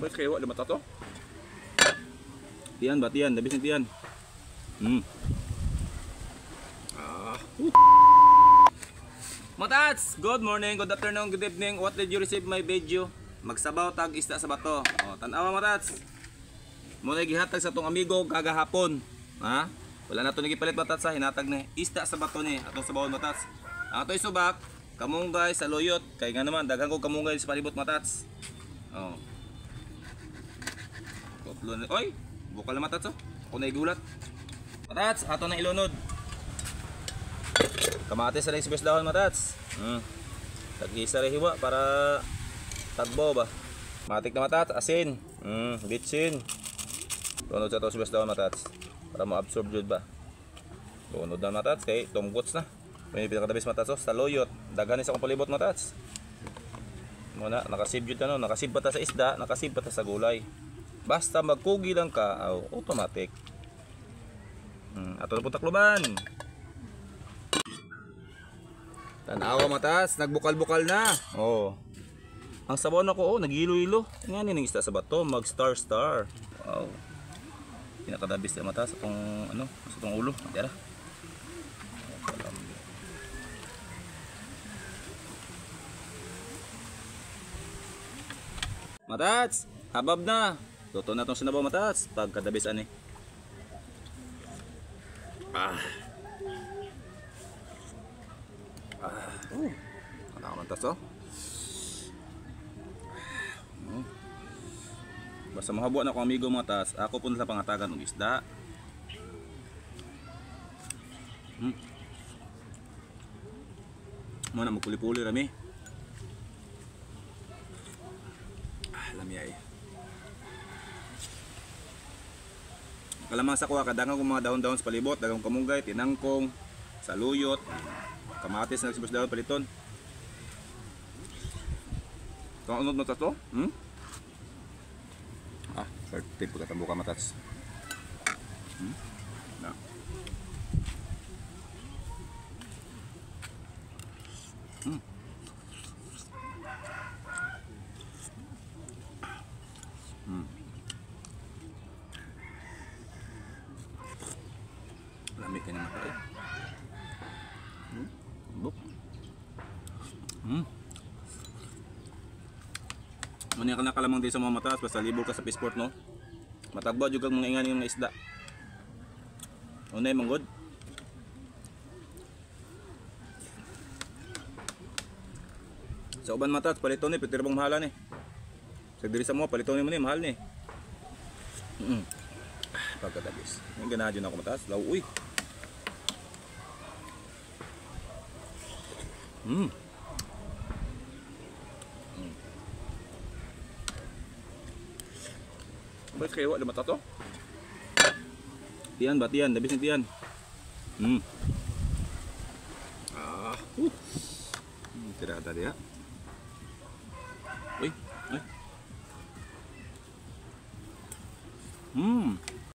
Ba't kayo wala mata to? Tiyan ba tiyan? Dabis ni tiyan. Ah. Matats! Good morning, good afternoon, good evening. What did you receive my video? Magsabaw tag isda sa bato. O, tan-awa matats. Muna gihatag sa tong amigo kagahapon. Ha? Wala na to nagipalit matats ha. Hinatag ni isda sa bato ni atong sabawon matats. Ang ato'y subak, kamunggay sa luyot. Kay nga naman daghan kog kamunggay sa palibot matats. Oh. Koplo na. Oy, bukal na matats oh. Ako na igulat. Matats, ato na ilunod. Kamatis sa sibuyas dahon matats. Tagisa rin hiwa para tagbo ba. Matik na matats, asin. Bitsin. Lunod sa to sibuyas dahon matats para mo-absorb jud ba. Lunod na matats kay tunggots na. May pinakadabis matats oh, sa loyot. Daghan ni sa akong palibot matats. Muna nakasib jud ano, nakasib pa ta sa isda, nakasib pa ta sa gulay. Basta magkugi lang ka, oh, automatic. Ato na po takluban. Tanawa matas, nagbukal-bukal na. Oh. Ang sabaw na ko, oh, nagilo-ilo. Nga ni isda sa bato, mag star star. Wow. Pinakadabis na matas atong ano, sa atong ulo. Dara. Matats, habab na. Luto na tong sinabaw matats, pagkadabis ani. Ah. Oh. Ano man tas oh. Basta mahabwa na akong amigo mga tas, ako po nila pangatagan og isda. Muna magpuli-puli rami. Ah, lami ay. Kalamang sa kuha kadangan kong mga dahon-dahon sa palibot, daghang kamunggay, tinangkong, saluyot, kamatis na nagsibos dahon paliton. Kung unod matas to? Ah, third pagkatambo ka matas. Na. Lami ka naman tayo. Buk. Muna ka nakalamang din sa mga matas, basta libur ka sa passport, no? Matagba juga mga ingan yung mga isda. Unay manggod. Sa uban matas, palito ni, pwede bang mahala ni. Sa diri sa mga, palito ni mo ni, mahal ni. Pagkadabis. Yung ganahan dyan ako matas, lauoy. Ba't kayo wala mata to? Tiyan ba tiyan? Dabis ni tiyan. Ah. Tirada diya. Uy, uy.